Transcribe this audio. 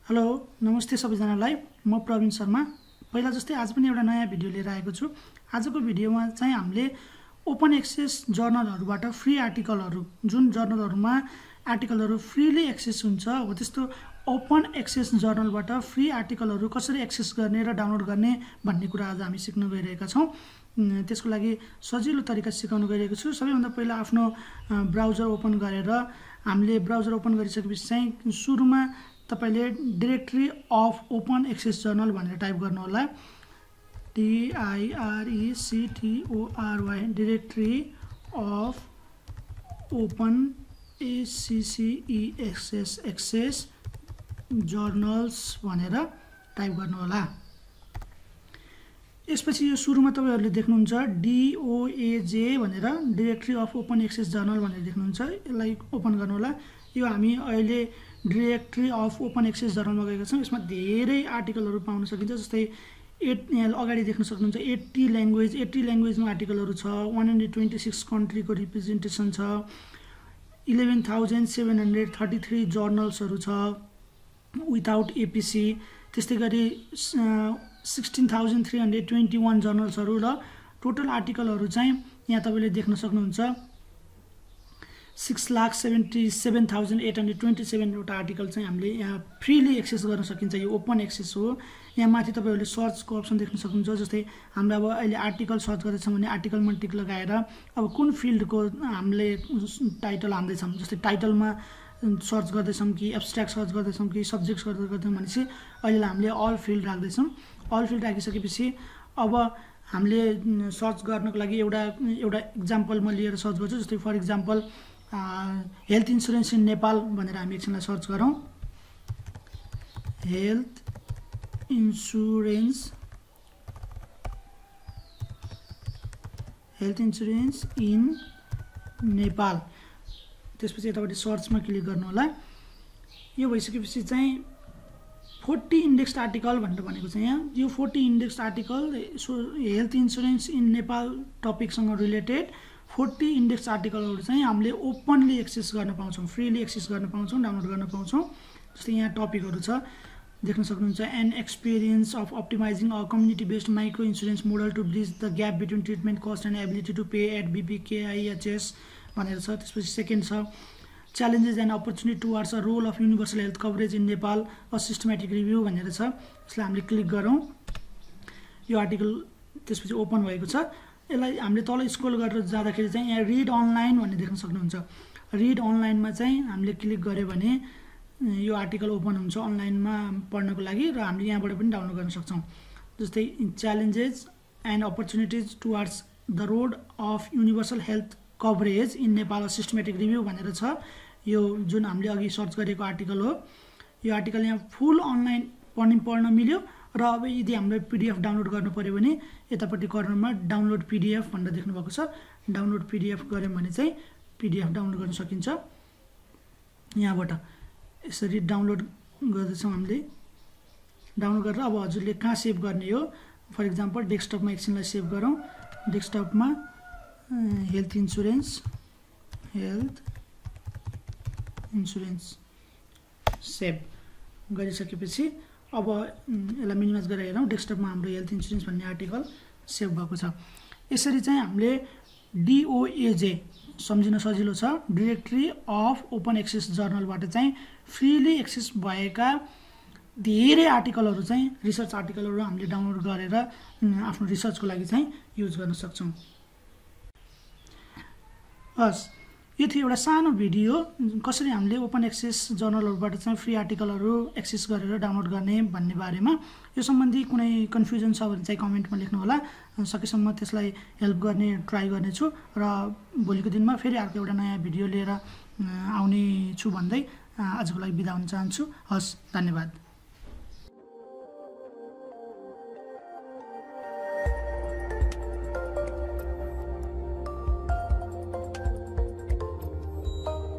Hello नमस्ते सबैजनालाई म प्रवीण शर्मा पहिला जस्तै आज पनि एउटा नयाँ भिडियो लिएर आएको छु। आजको भिडियोमा चाहिँ हामीले ओपन एक्सेस जर्नलहरुबाट फ्री आर्टिकलहरु जुन जर्नलहरुमा आर्टिकलहरु फ्रीली एक्सेस हुन्छ हो त्यस्तो ओपन एक्सेस जर्नलबाट फ्री आर्टिकलहरु कसरी एक्सेस गर्ने र डाउनलोड गर्ने भन्ने कुरा आज हामी सिक्न गइरहेका छौं। त्यसको लागि सजिलो तरिका सिकाउन गइरहेको छु। सबैभन्दा पहिला आफ्नो ब्राउजर ओपन गरेर हामीले ब्राउजर ओपन गरिसकेपछि चाहिँ सुरुमा तपाईले directory of open access journal भनेर टाइप गर्नु होला। DIRECTORY directory of open access journals भनेर टाइप गर्नु होला। यसपछि यो सुरुमा तपाईहरुले देख्नुहुन्छ DOAJ भनेर directory of open access journal भनेर देख्नुहुन्छ। यसलाई ओपन गर्नु होला। यो हामी अहिले डाइरेक्टरी अफ ओपन एक्सेस जर्नलमा गएका छौं। यसमा धेरै आर्टिकलहरु पाउन सकिन्छ। जस्तै यहाँ अगाडि देख्न सक्नुहुन्छ 80 ल्याङ्ग्वेजमा आर्टिकलहरु छ। 126 कन्ट्रीको रिप्रेजेन्टेसन छ। 11733 जर्नल्सहरु छ विदाउट APC। त्यस्तै गरी 16321 जर्नल्सहरु र टोटल आर्टिकलहरु चाहिँ यहाँ तपाईले देख्न सक्नुहुन्छ 6,77,827 वटा आर्टिकल चाहिँ हामीले यहाँ फ्रीली एक्सेस गर्न सकिन्छ। यो ओपन एक्सेस हो। यहाँ माथि तपाईहरुले सर्चको अप्सन देख्न सक्नुहुन्छ। जस्तै हामीले अब अहिले आर्टिकल सर्च गर्दैछौं भने आर्टिकलमा टिक लगाएर अब कुन फिल्डको हामीले टाइटल हाल्दैछौं, जस्तै टाइटलमा सर्च गर्दैछौं कि एब्स्ट्र्याक्ट सर्च गर्दैछौं कि सब्जेक्ट सर्च गर्दैछौं भनेपछि अहिले हामीले अल फिल्ड राख्दैछौं। अल फिल्ड राखिसकेपछि अब हामीले सर्च गर्नको लागि एउटा एक्जाम्पल म लिएर सर्च गर्छु। जस्तै for example health insurance in Nepal भनेर हामी एकछिनलाई सर्च गरौँ। Health insurance in Nepal. त्यसपछि यतापट्टि सर्चमा क्लिक गर्नु होला। यो भइसकेपछि चाहिँ 40 इन्डेक्स्ड आर्टिकल भनेर भनेको छ। यहाँ यो 40 indexed article health insurance in Nepal टपिकसँग रिलेटेड 40 इन्डेक्स आर्टिकलहरु चाहिँ हामीले ओपनली एक्सेस गर्न पाउँछौं, फ्रीली एक्सेस गर्न पाउँछौं, डाउनलोड गर्न पाउँछौं। जस्तै यहाँ टपिकहरु छ देख्न सक्नुहुन्छ। An experience of optimising a community based micro insurance model to bridge the gap between treatment cost and ability to pay at BPKIHS भनेर छ। त्यसपछि सेकेन्ड छ challenges and opportunity towards a role of universal health coverage in Nepal a systematic review भनेर छ। यसलाई हामीले click गरौँ। यो आर्टिकल त्यसपछि ओपन भएको छ। यसलाई हामीले तल स्क्रोल गरेर जाँदाखेरि चाहिँ यहाँ रिड अनलाइन भन्ने देख्न सक्नुहुन्छ। रिड अनलाइनमा चाहिँ हामीले क्लिक गर्यो भने यो आर्टिकल ओपन हुन्छ अनलाइनमा पढ्नको लागि र हामीले यहाँबाट पनि डाउनलोड गर्न सक्छौं। जस्तै challenges and opportunities towards the road of universal health coverage in Nepal systematic review भनेर छ। यो जुन हामीले अघि सर्च गरेको आर्टिकल हो। यो आर्टिकल यहाँ फुल अनलाइन पढ्न मिल्यो र अब यदि हामीले PDF डाउनलोड गर्नु पर्यो भने यतापट्टि कर्नरमा डाउनलोड PDF भनेर देख्नु भएको छ। डाउनलोड PDF गर्यौं भने चाहिँ PDF डाउनलोड गर्न सकिन्छ। यहाँबाट यसरी डाउनलोड गर्दैछौं हामीले। डाउनलोड गरेर अब हजुरले कहाँ सेभ गर्ने हो। फर एक्जाम्पल डेस्कटपमा एकछिनलाई सेभ गरौँ। डेस्कटपमा हेल्थ इन्स्योरेन्स सेभ गरिसकेपछि अब यसलाई मिनिमाइज गरेर हेरौँ। डेस्कटपमा हाम्रो हेल्थ इन्स्योरेन्स भन्ने आर्टिकल सेभ भएको छ। यसरी चाहिँ हामीले DOAJ सम्झिन सजिलो छ। डाइरेक्टरी अफ ओपन एक्सेस जर्नलबाट चाहिँ फ्रीली एक्सेस भएका धेरै आर्टिकलहरु चाहिँ रिसर्च आर्टिकलहरु हामीले डाउनलोड गरेर आफ्नो रिसर्चको लागि चाहिँ युज गर्न सक्छौं। हस्, यो थियो एउटा सानो भिडियो कसरी हामीले ओपन एक्सेस जर्नलहरुबाट चाहिँ फ्री आर्टिकलहरु एक्सेस गरेर डाउनलोड गर्ने भन्ने बारेमा। यो सम्बन्धी कुनै कन्फ्युजन छ भने चाहिँ कमेन्टमा लेख्नु होला। सकेसम्म त्यसलाई हेल्प गर्ने ट्राई गर्नेछु र भोलिको दिनमा फेरि अर्को एउटा नयाँ भिडियो लिएर आउने छु भन्दै आजको लागि बिदा हुन चाहन्छु। हस्, धन्यवाद।